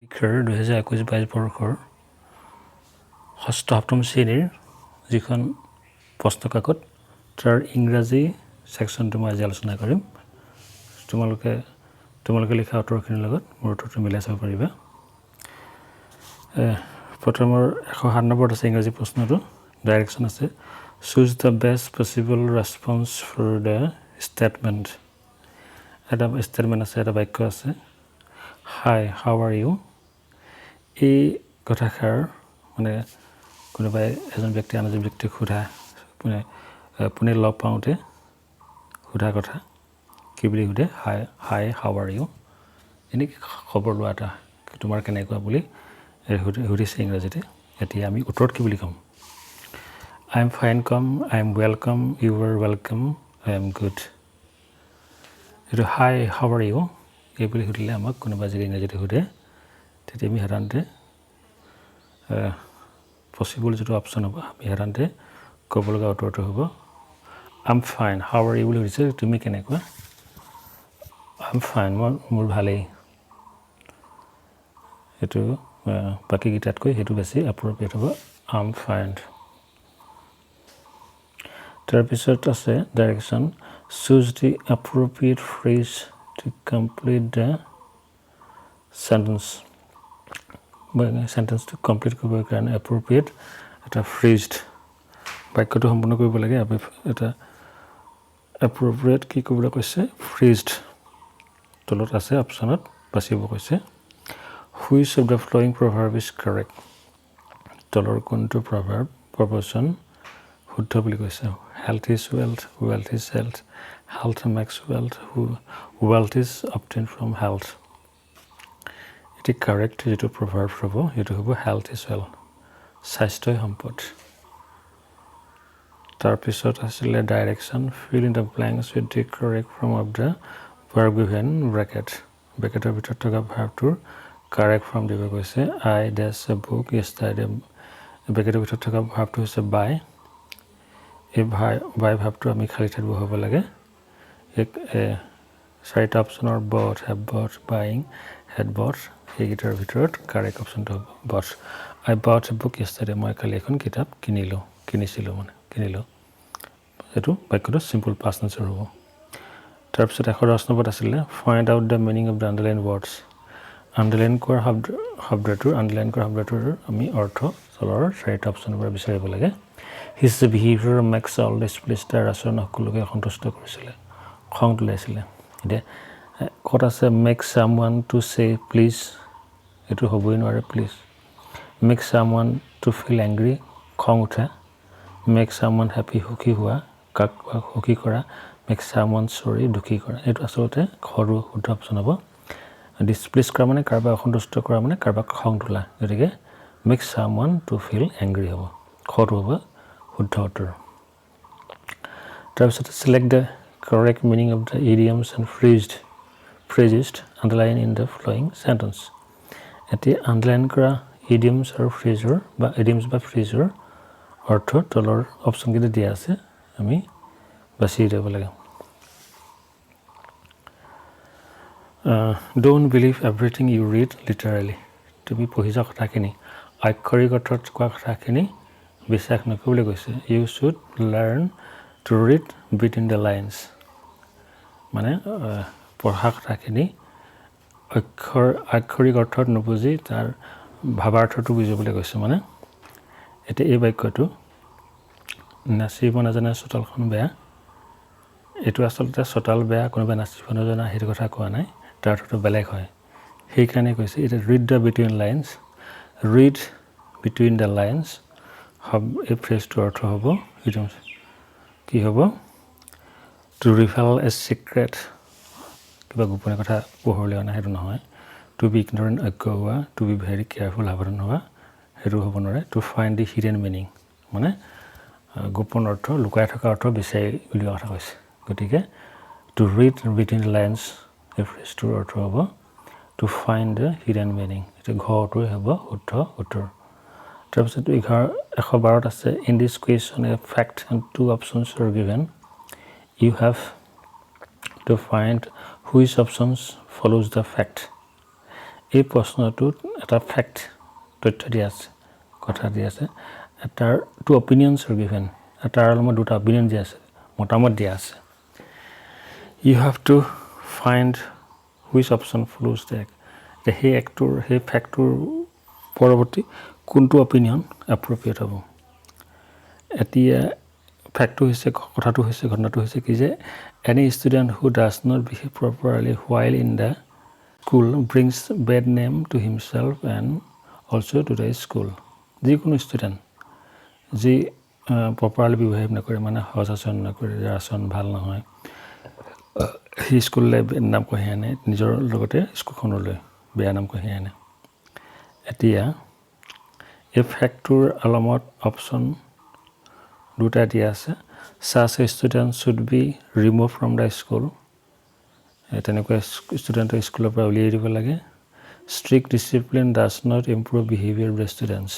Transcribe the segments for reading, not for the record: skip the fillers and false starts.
পৰীক্ষাৰ 2021-22 বৰ্ষৰ ষষ্ঠ সপ্তম শ্ৰেণীৰ যিখন প্ৰশ্নকাকত, তাৰ ইংৰাজী ছেকশ্যনটো মই আজি আলোচনা কৰিম। তোমালোকে লিখা উত্তৰখিনিৰ লগত মোৰ উত্তৰটো মিলাই চাব পাৰিবা। প্ৰথমৰ 107 নম্বৰত আছে ইংৰাজী প্ৰশ্নটো। ডাইৰেকশ্যন আছে, "Choose the best possible response for the statement." এটা ষ্টেটমেণ্ট আছে, এটা বাক্য আছে, "Hi, how are you?" এই কথাষাৰ মানে কোনোবাই এজন ব্যক্তি আন এজন ব্যক্তিক সোধা, পোনে পোনে লগ পাওঁতে সোধা কথা। কি বুলি সোধে? "Hi, hi, how are you?" এনেই খবৰ লোৱা এটা, তোমাৰ কেনেকুৱা বুলি সুধিছে ইংৰাজীতে। এতিয়া আমি উত্তৰত কি বুলি ক'ম? "I am fine" com, "I am well" com, "You are welcome", "I am good"। এইটো "Hi, how are you?" এই বুলি সুধিলে আমাক কোনোবা যদি ইংৰাজীতে সোধে, তেতিয়া আমি সাধাৰণতে পচিবল যিটো অপশ্যন হ'ব, আমি সাধাৰণতে ক'ব লগা উত্তৰটো হ'ব "I'm fine." "How are you?" বুলি সুধিছে, তুমি কেনেকুৱা? "I'm fine", মই মোৰ ভালেই। সেইটো বাকীকেইটাতকৈ সেইটো বেছি এপ্ৰপ্ৰিয়েট হ'ব, "I'm fine"। তাৰপিছত আছে direction, "Choose the appropriate phrase to complete the sentence." চেণ্টেন্সটো complete কৰিবৰ কাৰণে এপ্ৰপ্ৰিয়েট এটা ফ্ৰেজ, বাক্যটো সম্পূৰ্ণ কৰিব লাগে। এটা এপ্ৰপ্ৰিয়েট কি কৰিবলৈ কৈছে? ফ্ৰেজ তলত আছে, অপশ্যনত বাচিব কৈছে। "Which of the following proverb is correct?" তলৰ কোনটো প্ৰভাৰ্ব, প্ৰবচন শুদ্ধ বুলি কৈছে? Health is wealth, wealth is health, health makes wealth, wealth is obtained from health। এতিয়া কাৰেক্ট যিটো প্ৰভাৰ্ব হ'ব, সেইটো হ'ব "Health is wealth", স্বাস্থ্যই সম্পদ। তাৰপিছত আছিলে direction, "Fill in the blanks with the correct form of the verb given bracket." ব্ৰেকেটৰ ভিতৰত থকা ভাৰ্বটোৰ কাৰেক্ট ফৰ্ম দিব কৈছে। "I dash a book yesterday." ব্ৰেকেটৰ ভিতৰত থকা ভাৰ্বটো হৈছে বাই। এই বাই ভাৰ্বটো আমি খালী ঠাইত বহাব লাগে। এই চাৰিটা অপশ্যনৰ bought, have bought, buying, had bought, সেইকেইটাৰ ভিতৰত কাৰেক্ট অপশ্যনটো হ'ব bought. "I bought a book yesterday." মই কালি এখন কিতাপ কিনিলোঁ, কিনিছিলোঁ মানে কিনিলোঁ। এইটো বাক্যটো চিম্পল পাষ্ট টেন্সৰ হ'ব। তাৰপিছত 110 নম্বৰত আছিলে, "Find out the meaning of the underlined words." Underline কৰা শব্দটোৰ, আণ্ডাৰলাইন কৰা শব্দটোৰ আমি অৰ্থ তলৰ চাৰিটা অপশ্যনৰ পৰা বিচাৰিব লাগে। "His behaviour makes all displeased." তাৰ আচৰণ সকলোকে অসন্তুষ্ট কৰিছিলে, খং তুলাইছিলে। এতিয়া ক'ত আছে? Make someone to say please, এইটো হ'বই নোৱাৰে please. Make someone to feel angry, খং উঠা। মেক চাম ওৱান হেপী, সুখী হোৱা, কাক সুখী কৰা। মেক চাম ওৱান চৰি, দুখী কৰা। এইটো আচলতে সৰু শুদ্ধ অপশ্যন হ'ব। ডিছপ্লিজ কৰা মানে কাৰোবাক অসন্তুষ্ট কৰা, মানে কাৰোবাক খং তোলা। গতিকে make someone to feel angry হ'ব, খটো হ'ব শুদ্ধ উত্তৰ। তাৰপিছত, "Select the correct meaning of the idioms and phrases underlined in the following sentence." এতিয়া আণ্ডাৰলাইন কৰা ইডিয়মছ আৰু ফ্ৰেজৰ বা ইডিয়মছ বা ফ্ৰেজৰ অৰ্থ তলৰ অপশ্যনকেইটা দিয়া আছে, আমি বাছি দিব লাগে। "Don't believe everything you read literally." তুমি পঢ়ি যোৱা কথাখিনি, আক্ষৰিক অৰ্থত কোৱা কথাখিনি বিশ্বাস নকৰিবলৈ কৈছে। "You should learn to read between the lines." মানে পঢ়া কথাখিনি আক্ষৰিক অৰ্থত নুবুজি তাৰ ভাৱাৰ্থটো বুজিবলৈ কৈছে। মানে এতিয়া এই বাক্যটো, নাচিব নাজানে চোতালখন বেয়া, এইটো আচলতে চোতাল বেয়া, কোনোবাই নাচিব নজনা সেইটো কথা কোৱা নাই, তাৰ অৰ্থটো বেলেগ হয়। সেইকাৰণে কৈছে এতিয়া "read the between lines", "read between the lines" এই ফ্ৰেজটোৰ অৰ্থ হ'ব, এইটো কি হ'ব? টু ৰিভিল এ ছিক্ৰেট, কিবা গোপনীয় কথা পোহৰলৈ অনা, সেইটো নহয়। টু বি ইগনৰেণ্ট, অজ্ঞ হোৱা। টু বি ভেৰি কেয়াৰফুল, সাৱধান হোৱা, সেইটো হ'ব নোৱাৰে। To find the hidden meaning, মানে গোপন অৰ্থ, লুকাই থকা অৰ্থ বিচাৰি উলিওৱা কথা কৈছে। গতিকে "to read between the lines" এই ফ্ৰেজটোৰ অৰ্থ হ'ব "to find the hidden meaning"। এতিয়া ঘৰটোৱে হ'ব শুদ্ধ উত্তৰ। তাৰপিছত 112ত আছে, "In this question, a fact and two options are given. You have to find which options follows the fact." এই প্ৰশ্নটোত এটা ফেক্ট, তথ্য দিয়া আছে, কথা দিয়া আছে। তাৰ টু অপিনিয়নছ আৰ গিভেন। তাৰ অলপমান দুটা অপিনিয়ন দিয়া আছে, মতামত দিয়া আছে। You have to find which option follows the act. সেই এক্টটোৰ, সেই ফেক্টটোৰ পৰৱৰ্তী কোনটো অপিনিয়ন এপ্ৰপ্ৰিয়েট হ'ব? এতিয়া ফেক্টটো হৈছে, কথাটো হৈছে, ঘটনাটো হৈছে কি যে any student who does not behave properly while in the school brings bad name to himself and also to the school. যিকোনো ষ্টুডেণ্ট যি প্ৰপাৰলি বিহেভ নকৰে, মানে সজ আচৰণ নকৰে, যাৰ আচৰণ ভাল নহয়, সি স্কুললৈ নাম কঢ়িয়াই আনে, নিজৰ লগতে স্কুলখনলৈ বেয়া নাম কঢ়িয়াই আনে। এতিয়া এই ফেক্টটোৰ আলমত অপশ্যন দুটা দিয়া আছে। Such a student should be remove from the school. তেনেকুৱা ষ্টুডেণ্টক স্কুলৰ পৰা উলিয়াই দিব লাগে। Strict discipline does not improve behaviour of the students.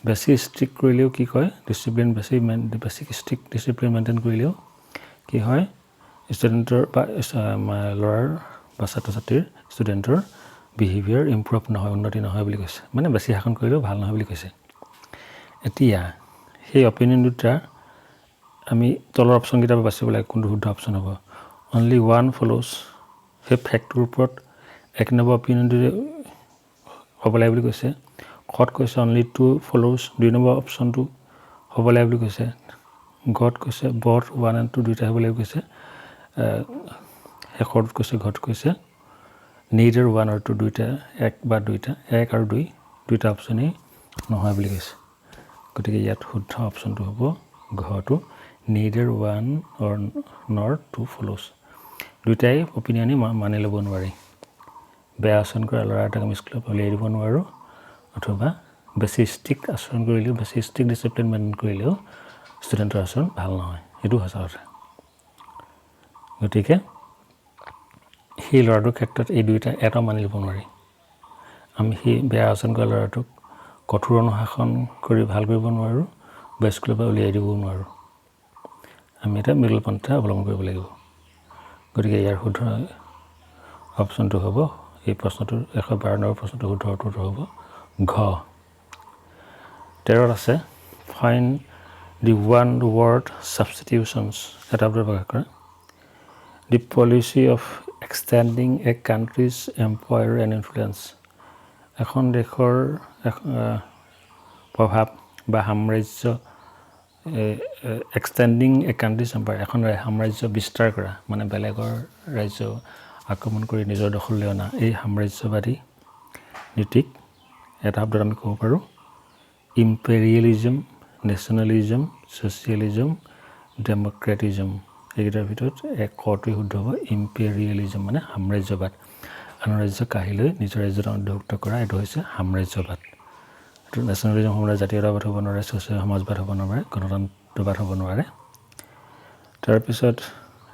বেছি ষ্ট্ৰিক্ট কৰিলেও কি কয়, ডিচিপ্লিন বেছি বেছি ষ্ট্ৰিক্ট ডিচিপ্লিন মেইনটেইন কৰিলেও কি হয়, ষ্টুডেণ্টৰ বা ল'ৰাৰ বা ছাত্ৰ ছাত্ৰীৰ, ষ্টুডেণ্টৰ বিহেভিয়াৰ ইম্প্ৰুভ নহয়, উন্নতি নহয় বুলি কৈছে। মানে বেছি শাসন কৰিলেও ভাল নহয় বুলি কৈছে। এতিয়া সেই অপিনিয়ন দুটা আমি তলৰ অপশ্যনকেইটা বাচিব লাগে, কোনটো শুদ্ধ অপশ্যন হ'ব। Only one follows. সেই ফেক্টটোৰ ওপৰত এক নম্বৰ অপিনিয়নটো হ'ব লাগে বুলি কৈছে। খত কৈছে only two follows, দুই নম্বৰ অপশ্যনটো হ'ব লাগে বুলি কৈছে। গত কৈছে বথ ওৱান এণ্ড টু, দুইটা হ'ব লাগিব কৈছে। শেষৰটোত কৈছে, ঘত কৈছে নেইডাৰ ওৱান আৰু টু, দুইটা, এক বা দুইটা, এক আৰু দুই, দুইটা অপশ্যনেই নহয় বুলি কৈছে। গতিকে ইয়াত শুদ্ধ অপশ্যনটো হ'ব ঘটো, neither one or nor two follows. দুইটাই অপিনিয়নেই মানি ল'ব নোৱাৰি। বেয়া আচৰণ কৰা ল'ৰা এটাক আমি স্কুলৰ পৰা উলিয়াই দিব নোৱাৰোঁ, অথবা বেছি ষ্ট্ৰিক্ট আচৰণ কৰিলেও, বেছি ষ্ট্ৰিক্ট ডিচিপ্লিন মেইনটেইন কৰিলেও ষ্টুডেণ্টৰ আচৰণ ভাল নহয়, সেইটো সঁচা কথা। গতিকে সেই ল'ৰাটোৰ ক্ষেত্ৰত এই দুইটা এটাও মানি ল'ব নোৱাৰি। আমি সেই বেয়া আচৰণ কৰা ল'ৰাটোক কঠোৰ অনুশাসন কৰি ভাল কৰিব নোৱাৰোঁ বা স্কুলৰ পৰা উলিয়াই দিবও নোৱাৰোঁ। আমি এটা মিডল পন্থা অৱলম্বন কৰিব লাগিব। গতিকে ইয়াৰ শুদ্ধ অপশ্যনটো হ'ব, এই প্ৰশ্নটোৰ 112 নম্বৰ প্ৰশ্নটোৰ শুদ্ধ উত্তৰটো হ'ব ঘ। 13ত আছে find the one word substitutions. এটা শব্দ প্ৰকাশ কৰা। The policy of extending a country's empire and influence. এখন দেশৰ প্ৰভাৱ বা সাম্ৰাজ্য, এক্সটেণ্ডিং এ কাণ্ট্ৰিজ এম্পায়াৰ, এখন সাম্ৰাজ্য বিস্তাৰ কৰা, মানে বেলেগৰ ৰাজ্য আক্ৰমণ কৰি নিজৰ দখললৈ অনা, এই সাম্ৰাজ্যবাদী নীতিক এটা শব্দত আমি ক'ব পাৰোঁ ইম্পেৰিয়েলিজম, নেশ্যনেলিজম, ছ'চিয়েলিজম, ডেম'ক্ৰেটিজম। এইকেইটাৰ ভিতৰত এক কটোৱে শুদ্ধ হ'ব, ইম্পেৰিয়েলিজম, মানে সাম্ৰাজ্যবাদ। আনৰ ৰাজ্য কাঢ়ি লৈ নিজৰ ৰাজ্যত অন্তৰ্ভুক্ত কৰা, এইটো হৈছে সাম্ৰাজ্যবাদ। এইটো নেশ্যনেলিজম হ'ব নোৱাৰে, জাতীয়তাবাদ হ'ব নোৱাৰে, ছ'চিয়েল সমাজবাদ হ'ব নোৱাৰে, গণতন্ত্ৰবাদ হ'ব নোৱাৰে। তাৰপিছত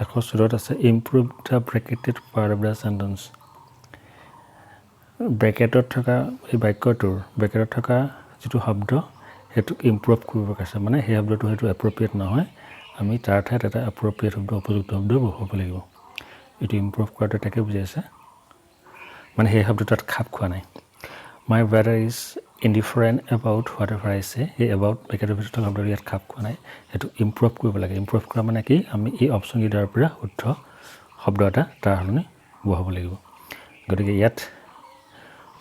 114ত আছে improve the bracketed part of the sentence. ব্ৰেকেটত থকা এই বাক্যটোৰ ব্ৰেকেটত থকা যিটো শব্দ, সেইটোক ইম্প্ৰুভ কৰিব কৈছে। মানে সেই শব্দটো, সেইটো এপ্ৰপ্ৰিয়েট নহয়, আমি তাৰ ঠাইত এটা এপ্ৰপ্ৰিয়েট শব্দ, উপযুক্ত শব্দ বহুৱাব লাগিব। এইটো ইম্প্ৰুভ কৰাটো তাকে বুজাইছে, মানে সেই শব্দটো তাত খাপ খোৱা নাই। My brother is indifferent about whatever I say. এই এবাউট ব্ৰেকেটৰ ভিতৰত থকা শব্দটো ইয়াত খাপ খোৱা নাই, সেইটো ইম্প্ৰুভ কৰিব লাগে। ইম্প্ৰুভ কৰা মানে কি? আমি এই অপশ্যনকেইটাৰ পৰা শুদ্ধ শব্দ এটা তাৰ সলনি বহাব লাগিব। গতিকে ইয়াত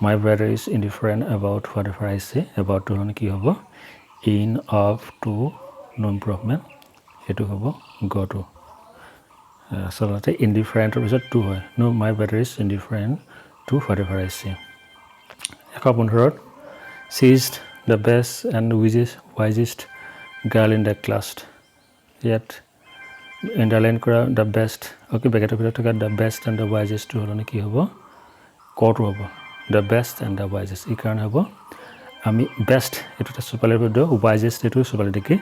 my brother is indifferent about whatever I say, এবাউটটো সলনি কি হ'ব? In, of, to, no improvement, সেইটো হ'ব গটো। আচলতে ইনডিফাৰেণ্টৰ পিছত টু হয়। No, my brother is indifferent to whatever I say. 115ত she is the best and wisest girl in the class. ইয়াত underline কৰা the best, okay, ব্ৰেকেটৰ ভিতৰত থকা the best and the ৱাইজেষ্টটো সলনি কি হ'ব? কটো হ'ব, the best and the wisest. এই কাৰণে হ'ব, আমি বেষ্ট এইটো এটা চুপাৰলেটিভ শব্দ, ৱাইজেষ্ট এইটো চুপাৰলেটিভ ডিগ্ৰী।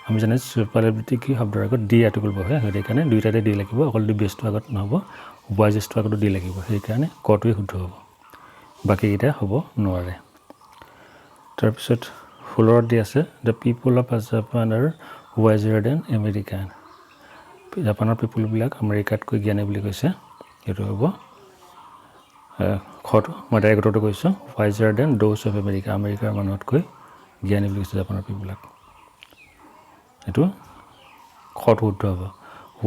আমি জানো চুপাৰলেটিভ ডিগ্ৰী শব্দৰ আগত দি আৰ্টিকল বহে, সেইকাৰণে দুইটাতে দি লাগিব। অকল দি বেষ্টটোৰ আগত নহ'ব, ৱাইজেষ্টটোৰ আগতো দি লাগিব। সেইকাৰণে কটোৱে শুদ্ধ হ'ব, বাকীকেইটা হ'ব নোৱাৰে। তাৰপিছত 16ত দি আছে the people of Japan are wiser than American. জাপানৰ পিপুলবিলাক আমেৰিকাতকৈ জ্ঞানী বুলি কৈছে। সেইটো হ'ব খটো মই ডাইৰেক্ট উত্তৰটো কৈছোঁ, wiser than those of America, আমেৰিকাৰ মানুহতকৈ জ্ঞানী বুলি কৈছে জাপানৰ পিপুলক। এইটো খটো শুদ্ধ হ'ব,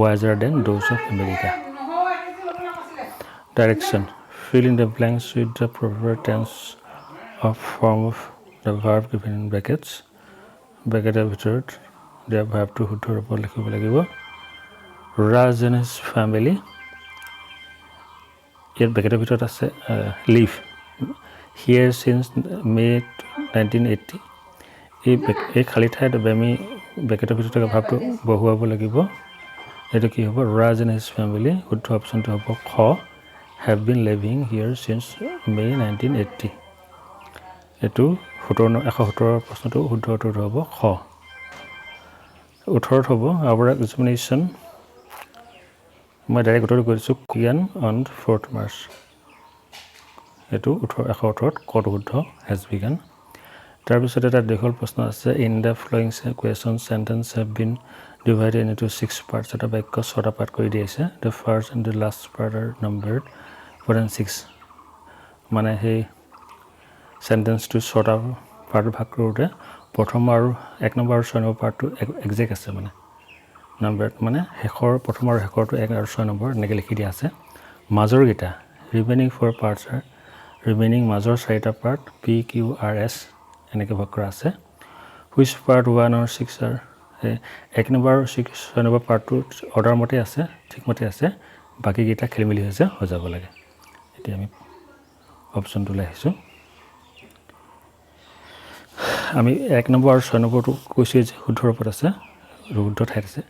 wiser than those of America. Direction, fill in the blanks with the proper tense of form of the verb given in brackets. ব্ৰেকেটৰ ভিতৰত দিয়া ভাৰ্বটো শুদ্ধ ৰূপত লিখিব লাগিব। Raj and his family, ইয়াত ব্ৰেকেটৰ ভিতৰত আছে live here since May 1980। এই খালী ঠাইত আমি ব্ৰেকেটৰ ভিতৰত থকা ভাৰ্বটো বহুৱাব লাগিব। এইটো কি হ'ব? ৰাজ এণ্ড his family, শুদ্ধ অপশ্যনটো হ'ব খ, have been living here since May 1980। এইটো 117 প্ৰশ্নটো শুদ্ধ উত্তৰটো হ'ব খ। 18ত হ'ব আৱাৰ এক্সামিনেশ্যন, মই ডাইৰেক্ট উত্তৰটো কৈ দিছোঁ, began on 4th March। এইটো 118ত কটো শুদ্ধ, হেজ বিগান। তাৰপিছত এটা দীঘল প্ৰশ্ন আছে, in the following question sentence have been divided into six parts। এটা বাক্য ছটা পাৰ্ট কৰি দিছে। The first and the last part are numbered 4 and 6। মানে সেই চেণ্টেন্সটো ছটা পাৰ্ট ভাগ কৰোঁতে প্ৰথম আৰু এক নম্বৰ আৰু ছয় নম্বৰ পাৰ্টটো একজেক্ট আছে, মানে নাম্বাৰ মানে শেষৰ প্ৰথম আৰু শেষৰটো 1 আৰু 6 নম্বৰ এনেকৈ লিখি দিয়া আছে। মাজৰকেইটা remaining four parts are remaining, মাজৰ চাৰিটা part P Q R S এনেকৈ ভাগ কৰা আছে। Which part 1 or 6 are, এক নম্বৰ আৰু 6 ছয় নম্বৰ পাৰ্টটো অৰ্ডাৰ মতে আছে, ঠিকমতে আছে, বাকীকেইটা খেলি মেলি হৈছে, হৈ যাব লাগে। এতিয়া আমি অপশ্যনটোলৈ আহিছোঁ। আমি এক নম্বৰ আৰু ছয় নম্বৰটো কৈছোঁৱে যে শুদ্ধ ৰূপত আছে, শুদ্ধ ঠাইত আছে।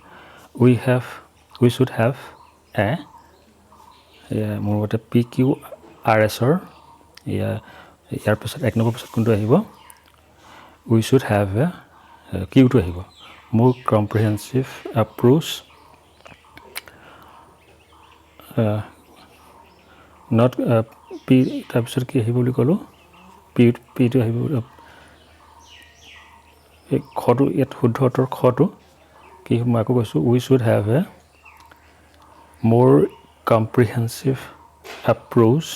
We should have a, মোৰ মতে পি কিউ আৰ এছৰ ইয়াৰ পিছত এক নম্বৰ পিছত কোনটো আহিব? উই should have a, কিউটো আহিব, মোৰ কম্প্ৰিহেনচিভ এপ্ৰ'চ not P. তাৰপিছত কি আহিব বুলি ক'লোঁ? পিটো আহিব। এই খটো ইয়াত শুদ্ধ উত্তৰ খটো কি? মই আকৌ কৈছোঁ, we should have a more comprehensive approach,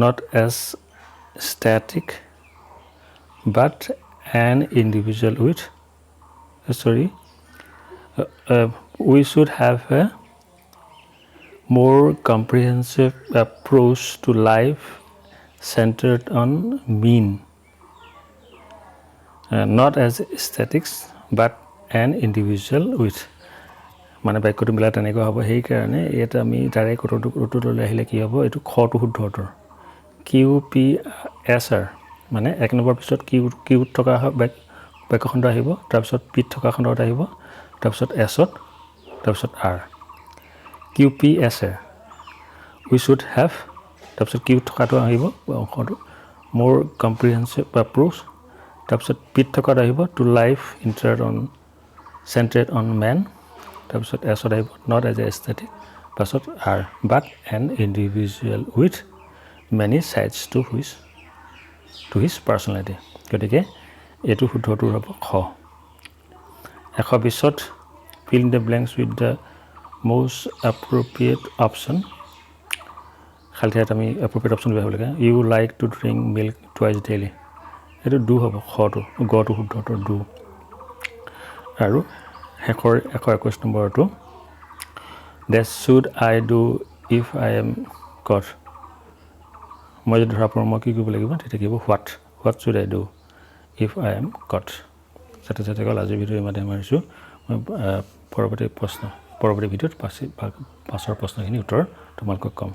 not as static but an individual with, sorry, we should have a more comprehensive approach to life centered on men, not as statics but an individual with, মানে বাক্যটো মিলাই তেনেকুৱা হ'ব। সেইকাৰণে ইয়াত আমি direct উত্তৰটোলৈ আহিলে কি হ'ব? এইটো খটো শুদ্ধ উত্তৰ। কিউ পি এছ আৰ, মানে এক নম্বৰ পিছত কিউত থকা বাক্যখণ্ড আহিব, তাৰপিছত পিত থকা খণ্ডত আহিব, তাৰপিছত এছত, তাৰপিছত R. Q P S R, we should have, তাৰপিছত কিউত থকাটো আহিব অংশটো মোৰ কম্প্ৰিহেনচিভ এপ্ৰ'চ, তাৰপিছত পিত থকাটো আহিব to life inter on centered on man, তাৰপিছত এছত আহিব not as a static, পাছত R, but an individual with many sides to his personality। গতিকে এইটো শুদ্ধটোৰ হ'ব খ। 120ত fill in the blanks with the most appropriate option। খালী ঠাইত আমি এপ্ৰপ্ৰিয়েট অপশ্যন দিব লাগে। You like to drink milk twice daily, এইটো do হ'ব, খটো গটো শুদ্ধটো do. আৰু শেষৰ 121 নম্বৰটো, dash should I do if I am caught? মই যদি ধৰা পৰোঁ মই কি কৰিব লাগিব? তেতিয়া কি হ'ব? What should I do if I am caught? ছাত্ৰ ছাত্ৰীসকল, আজিৰ ভিডিঅ' ইমানতে সামৰিছোঁ। মই পৰৱৰ্তী প্ৰশ্ন, পৰৱৰ্তী ভিডিঅ'ত পাছৰ প্ৰশ্নখিনিৰ উত্তৰ তোমালোকক ক'ম।